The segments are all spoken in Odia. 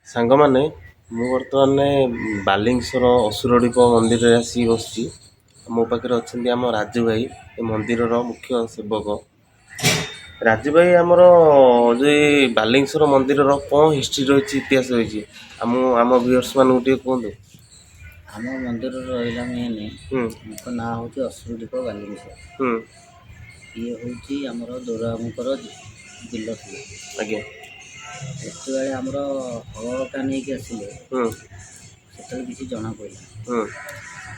ସାଙ୍ଗମାନେ, ମୁଁ ବର୍ତ୍ତମାନ ବାଲିଙ୍ଗେଶ୍ୱର ଅସୁରଢିପ ମନ୍ଦିରରେ ଆସିକି ବସିଛି। ମୋ ପାଖରେ ଅଛନ୍ତି ଆମ ରାଜୁ ଭାଇ, ଏ ମନ୍ଦିରର ମୁଖ୍ୟ ସେବକ। ରାଜୁ ଭାଇ, ଆମର ଯେଉଁ ଏଇ ବାଲିଙ୍ଗେଶ୍ୱର ମନ୍ଦିରର କ'ଣ ହିଷ୍ଟ୍ରି ରହିଛି, ଇତିହାସ ରହିଛି, ଆମ ଆମ ଭିଉଅର୍ସ ମାନଙ୍କୁ ଟିକେ କୁହନ୍ତୁ। ଆମ ମନ୍ଦିରର ରହିଲା ମେନ୍ ତାଙ୍କ ନାଁ ହେଉଛି ଅସୁରଢିପ ବାଲିଙ୍ଗେଶ୍ୱର। ଇଏ ହେଉଛି ଆମର ଦୋରାବାବୁଙ୍କର ବିଲ ଥିଲା। ଯେତେବେଳେ ଆମର ହଳଟା ନେଇକି ଆସିଲେ, ସେତେବେଳେ କିଛି ଜଣା ପଡ଼ିଲା।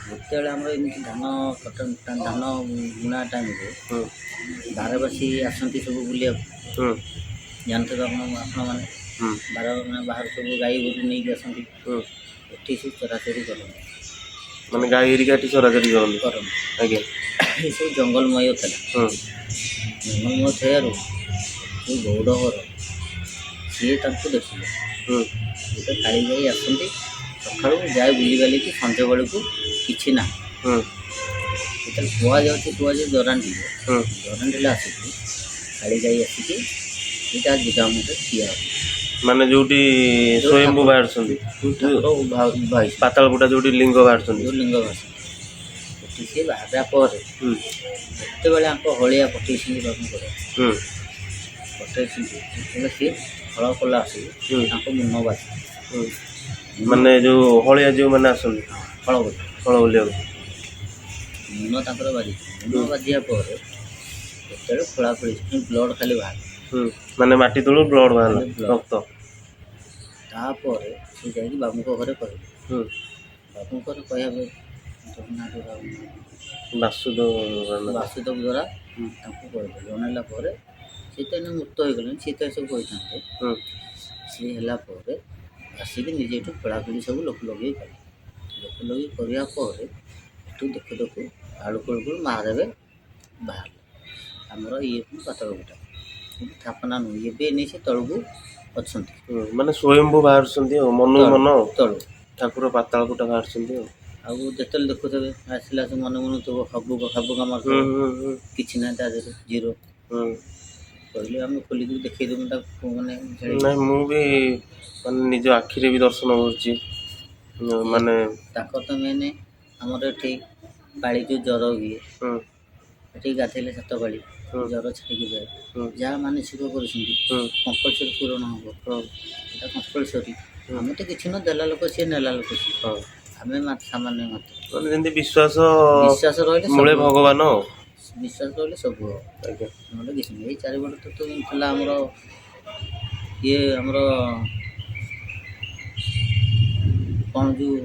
ଯେତେବେଳେ ଆମର ଏମିତି ଧାନ କଟା, ଧାନ ବୁଣା ଟାଇମ୍ରେ ବାରବାସୀ ଆସନ୍ତି ସବୁ ବୁଲିବାକୁ। ଜାଣିଥିବେ ଆପଣ, ଆପଣମାନେ ବାର ମାନେ ବାହାରୁ ସବୁ ଗାଈ ଗୋରୁ ନେଇକି ଆସନ୍ତି। ଏଠି ସେ ଚରାଚରି କରନ୍ତି। ମାନେ ଗାଈ ହେରିକା ଏଠି ଚରାଚରି କରନ୍ତି? କରନ୍ତି। ଏସବୁ ଜଙ୍ଗଲମୟ ଥିଲା। ଜଙ୍ଗଲମୟ ଥିବାରୁ ଯେଉଁ ଗଉଡ଼ ଘର, ସିଏ ତାଙ୍କୁ ଦେଖିଲେ। ଗୋଟେ କାଳି ଗାଈ ଆସନ୍ତି, ସକାଳୁ ଯାଏ ବୁଲିବାଲିକି ସଞ୍ଜ ବେଳକୁ କିଛି ନାହିଁ। ଯେତେବେଳେ କୁହାଯାଉଛି, କୁହାଯାଏ ଦରାଣ୍ଡିଲେ, ଦରାଣ୍ଡିଲେ ଆସିକି କାଳି ଗାଈ ଆସିକି ଏଇଟା ଜାଗା ମୁହଁରେ ଠିଆ ହୁଏ। ମାନେ ଯୋଉଠି ଯୋଉ ସ୍ୱୟମ୍ଭୁ ଠାକୁର ବାହାରୁଛନ୍ତି? ଯୋଉ ଠାକୁର ଉଭା ଉଭା ହେଇଛନ୍ତି। ପାତାଳପୁଟା ଯୋଉଠି ଲିଙ୍ଗ ବାହାରୁଛନ୍ତି। ଯୋଉ ଲିଙ୍ଗ ବାହାରୁଛନ୍ତି, ସେଠି ସିଏ ବାହାରିଲା ପରେ ଯେତେବେଳେ ଆଙ୍କ ହଳିଆ ପଠେଇଛନ୍ତି ବାବୁଙ୍କର, ପଠେଇଛନ୍ତି, ଯେତେବେଳେ ସିଏ ହଳ କଲା ଆସିକି ତାଙ୍କ ମୁନ ବାଜି ମାନେ ଯୋଉ ହଳିଆ ଯୋଉମାନେ ଆସନ୍ତି ହଳ ବୋଲି ହଳ ବୁଲିବାକୁ। ମୁନ ତାଙ୍କର ବାଜିଛି। ମୁନ ବାଜିବା ପରେ ଯେତେବେଳେ ଖୋଳା ଖୋଳି, ବ୍ଲଡ଼ ଖାଲି ବାହାରିଲା। ମାନେ ମାଟି ତଳୁ ବ୍ଲଡ ବାହାରିଲା? ଖାଲି blood। ରକ୍ତ। ତାପରେ ସେ ଯାଇକି ବାବୁଙ୍କ ଘରେ କହିଲେ। ବାବୁଙ୍କ ଘରେ କହିବା ପରେ ବାସୁଦେବ। ବାସୁଦେବ ଦ୍ୱାରା ତାଙ୍କୁ କହିଲେ। ଜଣାଇଲା ପରେ ସେ ତ ଏଇନା ମୃତ ହେଇଗଲେଣି, ସିଏ ତ ଏସବୁ କହିଥାନ୍ତେ। ସିଏ ହେଲା ପରେ ଆସିକି ନିଜେ ଏଠୁ ଖୋଳାଖୋଳି ସବୁ ଲୋକ ଲଗେଇ କଲେ। ଲୋକ ଲଗେଇ କରିବା ପରେ ଏଠୁ ଦେଖୁ ଦେଖୁ ଆଳୁ ଖୋଳୁ ମହାଦେବ ବାହାରିଲେ। ଆମର ଇଏ ପୁଣି ପାତାଳକୁଟା କିନ୍ତୁ ଥାପନା ନୁହେଁ, ଏବେ ନେଇ ସେ ତଳକୁ ଅଛନ୍ତି। ମାନେ ସ୍ୱୟମ୍ଭୁ ବାହାରୁଛନ୍ତି ଆଉ ମନକୁ ତଳୁ ମନ ଆଉ ତଳୁ ଠାକୁର ପାତାଳକୁଟା ବାହାରୁଛନ୍ତି ଆଉ। ଆଉ ଯେତେବେଳେ ଦେଖୁଥିବେ, ଆସିଲା ସେ ମନେ ମନୁଥିବ, ହାବୁ ହାବୁକା ମାରୁଥିବ। ହୁଁ ହୁଁ ହୁଁ କିଛି ନାହିଁ ତା ଦେହରେ, ଜିରୋ। କହିଲେ ଆମେ ଖୋଲିକି ଦେଖେଇଦେବୁ ତାକୁ, ମାନେ ଝାଡ଼ିକି। ନାଇଁ, ମୁଁ ବି ମାନେ ନିଜ ଆଖିରେ ବି ଦର୍ଶନ କରୁଛି ମାନେ। ତାଙ୍କର ତ ମେନ୍ ଆମର ଏଠି ପାଳି ଯେଉଁ ଜ୍ୱର ହୁଏ, ଏଠି ଗାଧେଇଲେ ସାତ ପାଳି ଜ୍ୱର ଛାଡ଼ିକି ଯାଏ। ଯାହା ମାନସିକ କରୁଛନ୍ତି, କମ୍ପଲସରି ପୂରଣ ହେବ। ଏଇଟା କମ୍ପଲସରି। ଆମେ ତ କିଛି ନ ଦେଲା ଲୋକ ସିଏ, ନେଲା ଲୋକ ସିଏ। ଆମେ ସାମାନ୍ୟ ମାତ୍ର। ମାନେ ଯେମିତି ବିଶ୍ୱାସ ବିଶ୍ୱାସ ରହିଲେ ମୂଳେ ସବୁ। ଭଗବାନ ଆଉ। ବିଶ୍ୱାସ ରହିଲେ ସବୁ ହବ, ନହେଲେ କିଛି ନାହିଁ। ଏଇ ଚାରିପଟେ ତ ଥିଲା ଆମର ଇଏ, ଆମର କ'ଣ ଯେଉଁ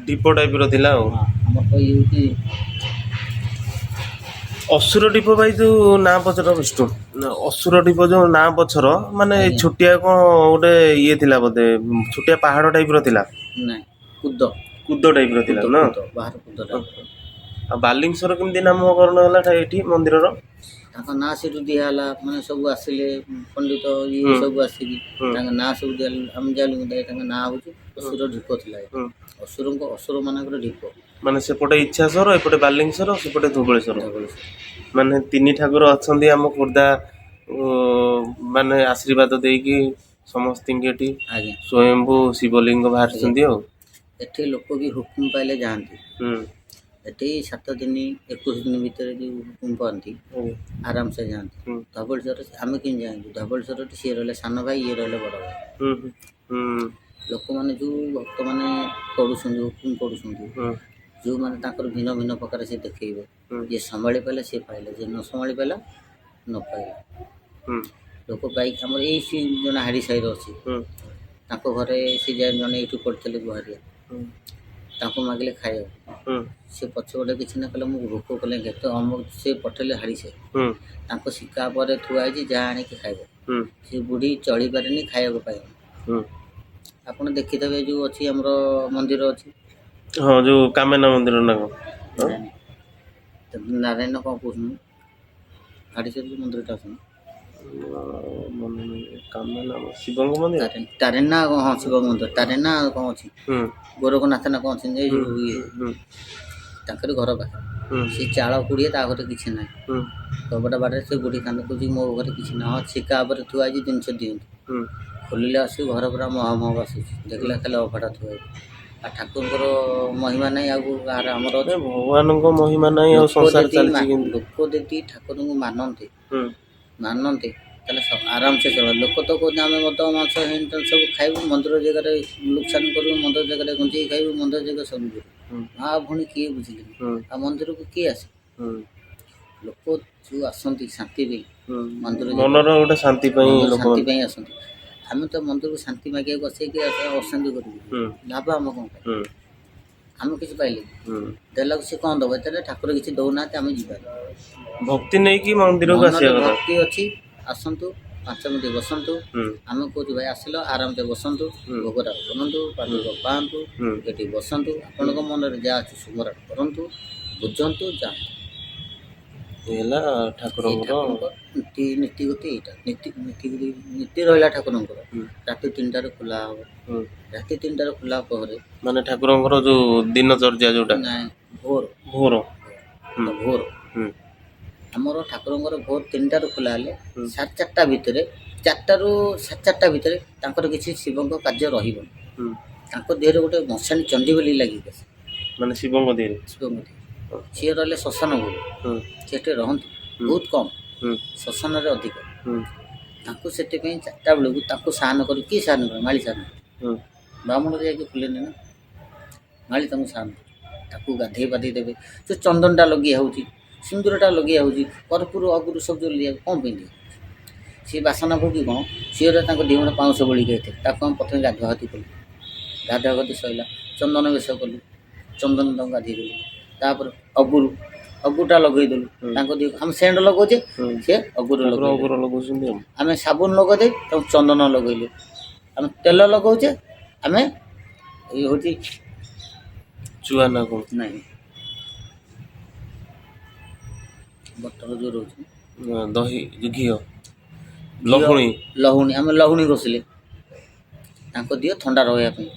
ଢିପ ଟାଇପର ଥିଲା ଆଉ। ହଁ, ଆମର ତ ଇଏ ହେଉଛି। ଅସୁର ଢିପ ଭାଇ, ଯୋଉ ନାଁ ପଛର ବିଷ୍ଣୁ, ଅସୁର ଢିପ ଯୋଉ ନାଁ ପଛର ମାନେ ଛୋଟିଆ କ'ଣ ଗୋଟେ ଇଏ ଥିଲା ବୋଧେ, ଛୋଟିଆ ପାହାଡ଼ ଟାଇପର ଥିଲା। ନାଇଁ, କୁଦ। କୁଦ ଟାଇପର ଥିଲା। କୁଦ। ନା। କୁଦ, ବାହାର କୁଦ ଟାଇପର। ଆଉ ବାଲିଙ୍ଗେଶ୍ୱର କେମିତି ନାମକରଣ ହେଲା ଏଠି ମନ୍ଦିରର? ତାଙ୍କ ନାଁ ସେଠୁ ଦିଆହେଲା, ମାନେ ସବୁ ଆସିଲେ ପଣ୍ଡିତ ଇଏ ସବୁ ଆସିକି ତାଙ୍କ ନାଁ ସବୁ ଦିଆହେଲା। ଆମେ ଜାଣିଲୁ ତାଙ୍କ ନାଁ ହେଉଛି ଅସୁର ଢିପ ଥିଲା ଏଇଟା। ଅସୁରଙ୍କ, ଅସୁର ମାନଙ୍କର ଢିପ। ମାନେ ସେପଟେ ଇଚ୍ଛାସର, ଏପଟେ ବାଲିଙ୍ଗେଶ୍ୱର, ସେପଟେ ଧବଳେଶ୍ୱର। ଧବଳେଶ୍ୱର। ମାନେ ତିନି ଠାକୁର ଅଛନ୍ତି ଆମ ଖୋର୍ଦ୍ଧା, ମାନେ ଆଶୀର୍ବାଦ ଦେଇକି ସମସ୍ତିଙ୍କି ଏଠି ସ୍ୱୟମ୍ଭୁ ଶିବଲିଙ୍ଗ ବାହାରିଛନ୍ତି ଆଉ। ଏଠି ଲୋକ ବି ହୁକୁମ ପାଇଲେ ଯାଆନ୍ତି। ଏଠି 7 ଦିନ 21 ଦିନ ଭିତରେ ଯେଉଁ ହୁକୁମ ପାଆନ୍ତି, ଆରାମସେ ଯାଆନ୍ତି। ଧବଳେଶ୍ୱର ଆମେ କେମିତି ଯାଆନ୍ତୁ? ଧବଳେଶ୍ୱରଠି ସିଏ ରହିଲେ ସାନ ଭାଇ, ଇଏ ରହିଲେ ବଡ଼ ଭାଇ। ହୁଁ ହୁଁ ହୁଁ ଲୋକମାନେ ଯେଉଁ ଭକ୍ତମାନେ ପଢ଼ୁଛନ୍ତି, ହୁକୁମ ପଢ଼ୁଛନ୍ତି, ଯେଉଁମାନେ ତାଙ୍କର ଭିନ୍ନ ଭିନ୍ନ ପ୍ରକାର ସେ ଦେଖେଇବେ। ଯିଏ ସମ୍ଭାଳି ପାରିଲା ସିଏ ପାଇଲା, ଯିଏ ନ ସମ୍ଭାଳି ପାରିଲା ନ ପାଇଲା। ଲୋକ ପାଇକି ଆମର ଏଇ ସେ ଜଣେ ହାଡ଼ି ସାହିର ଅଛି, ତାଙ୍କ ଘରେ ସେ ଯାଏ ଜଣେ ଏଇଠୁ ପଡ଼ିଥିଲେ ଗୁହାରିଆ। ତାଙ୍କୁ ମାଗିଲେ ଖାଇବାକୁ, ସେ ପଛପଟେ କିଛି ନ କଲେ, ମୁଁ ଭୋକ କଲେ କେତେ ଅମୁକ, ସେ ପଠେଇଲେ ହାଡ଼ି ସାହି। ତାଙ୍କ ଶିକା ପରେ ଥୁଆ ହେଇଛି, ଯାହା ଆଣିକି ଖାଇବ। ସେ ବୁଢ଼ୀ ଚଳିପାରେନି, ଖାଇବାକୁ ପାଇବନି। ଆପଣ ଦେଖିଥିବେ ଯେଉଁ ଅଛି ଆମର ମନ୍ଦିର ଅଛି। ହଁ, ଯୋଉ କାମେନା ମନ୍ଦିର ନା କଣ? ହଁ? ନାରାୟଣ କ'ଣ କହୁଛନ୍ତି, ହାଡ଼ି ସାହି ଯେଉଁ ମନ୍ଦିରଟା ଅଛି। ମନେ ନାହିଁ, କାମେନା ଶିବଙ୍କ ମନ୍ଦିର। ତାରିଣୀ, ତାରିଣୀ ନା କ'ଣ? ହଁ, ଶିବ ମନ୍ଦିର ତାରିଣୀ ନା କ'ଣ ଅଛି, ଗୋରଖନାଥ ନା କ'ଣ ଅଛନ୍ତି ଏଇ ଯୋଉ ଇଏ, ତାଙ୍କରି ଘର ପାଖରେ। ସେ ଚାଳ କୁଡ଼ିଏ, ତା ଘରେ କିଛି ନାହିଁ। କବାଟ ବାଡ଼ରେ ସେ ବୁଢ଼ୀ କାନ୍ଦ କହୁଛି, ମୋ ଘରେ କିଛି ନାହିଁ। ହଁ, ଶିକା ଉପରେ ଥୁଆ ହେଇଛି, ଜିନିଷ ଦିଅନ୍ତୁ। ଖୋଲିଲେ ଆସିକି ଘର ପୁରା ମହ ମହ ବାସୁଛି। ଦେଖିଲା ଖାଲି ଅଭଡ଼ା ଥୁଆ ହେଇଛି। ଆଉ ଠାକୁରଙ୍କର ମହିମା ନାହିଁ ଆଉ କାହାର ଆମର ଅଛି? ନାଇଁ, ଭଗବାନଙ୍କ ମହିମା ନାହିଁ ଆଉ ଲୋକ ସଂସାର ଯଦି ଚାଲିଛି କେମିତି? ଲୋକ ଯଦି ଠାକୁରଙ୍କୁ ମାନନ୍ତି ମାନନ୍ତି ତାହେଲେ ଆରାମସେ ଚଳ। ଲୋକ ତ କହୁଛନ୍ତି ଆମେ ମଦ ମାଂସ ହେନ ତେନ ସବୁ ଖାଇବୁ, ମନ୍ଦିର ଜାଗାରେ ନୁକସାନ କରିବୁ, ମନ୍ଦିର ଜାଗାରେ ଗଞ୍ଜେଇ ଖାଇବୁ, ମନ୍ଦିର ଜାଗାରେ ସବୁ କରିବୁ। ମା ଭଉଣୀ କିଏ ବୁଝିଲେନି। ଆଉ ମନ୍ଦିରକୁ କିଏ ଆସେ? ଲୋକ ଯେଉଁ ଆସନ୍ତି ଶାନ୍ତି ପାଇଁ ମନ୍ଦିର ମନର ଗୋଟେ ଶାନ୍ତି ପାଇଁ ମନ୍ଦିର ଲୋକ ଶାନ୍ତି ପାଇଁ ଆସନ୍ତି। ଆମେ ତ ମନ୍ଦିରକୁ ଶାନ୍ତି ମାଗିବାକୁ ଆସିକି ଅଶାନ୍ତି କରିବୁ, ଲାଭ ଆମ କ'ଣ ପାଇଁ? ଆମେ କିଛି ପାଇଲେ ଦେଲାକୁ ସେ କ'ଣ ଦେବ? ଏଥିରେ ଠାକୁର କିଛି ଦେଉନାହାନ୍ତି, ଆମେ ଯିବା। ଭକ୍ତି ନେଇକି ମନ୍ଦିରକୁ ମନରେ ଆସିବା କଥା। ଭକ୍ତି ଅଛି, ଆସନ୍ତୁ, 5 ମିନିଟ୍ ବସନ୍ତୁ। ଆମେ କହୁଛୁ ଭାଇ ଆସିଲ, ଆରାମସେ ବସନ୍ତୁ, ଭୋଗରାଗ କରନ୍ତୁ, ପାଦୁକ ପାଆନ୍ତୁ, ଏଠି ବସନ୍ତୁ, ଆପଣଙ୍କ ମନରେ ଯାହା ଅଛି ସୁମରଣ କରନ୍ତୁ, ବୁଝନ୍ତୁ, ଯାଆନ୍ତୁ। ଏଇ ହେଲା ଏଇ ଠାକୁରଙ୍କର ଠାକୁରଙ୍କ ନୀତି ନୀତିଗତି ଏଇଟା ନୀତି ନୀତି ନୀତି ରହିଲା ଠାକୁରଙ୍କର। ରାତି 3ଟାରେ ଖୋଲା ହବ। ରାତି 3ଟାରେ ଖୋଲା ପରେ ମାନେ ଠାକୁରଙ୍କର ଯୋଉ ଦିନଚର୍ଯ୍ୟା ଯୋଉଟା ନାଇଁ, ଭୋର ଭୋର। ଭୋର ଆମର ଠାକୁରଙ୍କର ଭୋର 3ଟାରୁ ଖୋଲା ହେଲେ 4:30 ଭିତରେ, 4ଟାରୁ 4:30 ଭିତରେ ତାଙ୍କର କିଛି ଶିବଙ୍କ କାର୍ଯ୍ୟ ରହିବନି। ତାଙ୍କ ଦେହରେ ଗୋଟେ ମଶାଣି ଚଣ୍ଡୀ ବୋଲି ଲାଗିକି ଆସେ। ମାନେ ଶିବଙ୍କ ଦେହରେ? ଶିବଙ୍କ ଦେହରେ। ସିଏ ରହିଲେ ଶ୍ମଶାନ ଭୋଗ, ସେଠି ରହନ୍ତି ବହୁତ କମ୍, ଶ୍ମଶାନରେ ଅଧିକ। ତାଙ୍କୁ ସେଥିପାଇଁ 4ଟା ବେଳକୁ ତାଙ୍କୁ ସାହାନ କରି, କିଏ ସାହାନ କରେ? ମାଳି ସାହାନ କରେ। ବ୍ରାହ୍ମଣ ଯାଇକି ଖୋଲେନି ନା, ମାଳି ତାଙ୍କୁ ସାହାନ କରେ, ତାକୁ ଗାଧେଇ ପାଧେଇ ଦେବେ। ଯେଉଁ ଚନ୍ଦନଟା ଲଗିଆ ହେଉଛି, ସିନ୍ଦୁରଟା ଲଗିଆ ହେଉଛି, କର୍ପୂର ଅଗୁରୁ ସବୁ ଯେଉଁ ଲିଆ କ'ଣ ପାଇଁ ଦିଆ? ସିଏ ବାସନା ଭୋଗି କ'ଣ? ସିଏ ତାଙ୍କ ଦେହରେ ପାଉଁଶ ବୋଳିକି ହେଇଥାଏ। ତାକୁ ଆମେ ପ୍ରଥମେ ଗାଧୁଆ ଗାଧି କଲୁ, ଗାଧୁଆ ଗାଧି ସରିଲା, ଚନ୍ଦନ ବେଶ କଲୁ, ଚନ୍ଦନ ତାଙ୍କୁ ଗାଧେଇ ଦେଲୁ। ତାପରେ ଅଗୁରୁ ଅଗୁଟା ଲଗେଇଦେଲୁ ତାଙ୍କ ଦେହ। ଆମେ ସେଣ୍ଟ ଲଗାଉଛେ, ସିଏ ଅଗୁରୁ ଠାକୁର ଲଗେଇଲେ। ଅଗୁର ଲଗାଉଛନ୍ତି ଆଉ। ଆମେ ସାବୁନ ଲଗାଉଛେ, ତାକୁ ଚନ୍ଦନ ଲଗେଇଲୁ। ଆମେ ତେଲ ଲଗାଉଛେ, ଆମେ ଏଇ ହେଉଛି ଚୁଆ ନା କ'ଣ? ନାଇଁ, ବଟର ଯେଉଁ ରହୁଛି, ଦହି, ଯୋଉ ଘିଅ, ଲହୁଣୀ। ଲହୁଣୀ, ଆମେ ଲହୁଣୀ ଘଷିଲେ ତାଙ୍କ ଦେହ ଥଣ୍ଡା ରହିବା ପାଇଁ।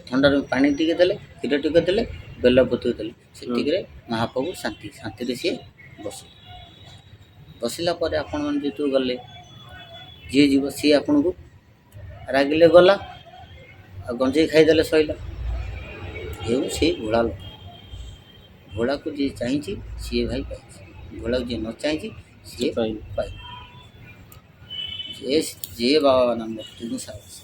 ଥଣ୍ଡାରେ ପାଣି ଟିକେ ଦେଲେ, କ୍ଷୀର ଟିକେ ଦେଲେ, ବେଲପତ୍ର ଦେଲେ, ସେତିକିରେ ମହାପ୍ରଭୁ ଶାନ୍ତି ଶାନ୍ତିରେ ସିଏ ବସିଲେ। ବସିଲା ପରେ ଆପଣମାନେ ଯେହେତୁ ଗଲେ, ଯିଏ ଯିବ ସିଏ ଆପଣଙ୍କୁ ରାଗିଲେ ଗଲା, ଆଉ ଗଞ୍ଜେଇ ଖାଇଦେଲେ ସଇଲା। ହେଉ ସେଇ ଭୋଳା ଲୋକ, ଭୋଳାକୁ ଯିଏ ଚାହିଁଛି ସିଏ ଭାଇ ପାଇଛି, ଭୋଳାକୁ ଯିଏ ନ ଚାହିଁଛି ସିଏ ପାଇନି। ପାଇନି। ଯେ ଯେ ବାବା ନାମ ତୁମି ସାହସ।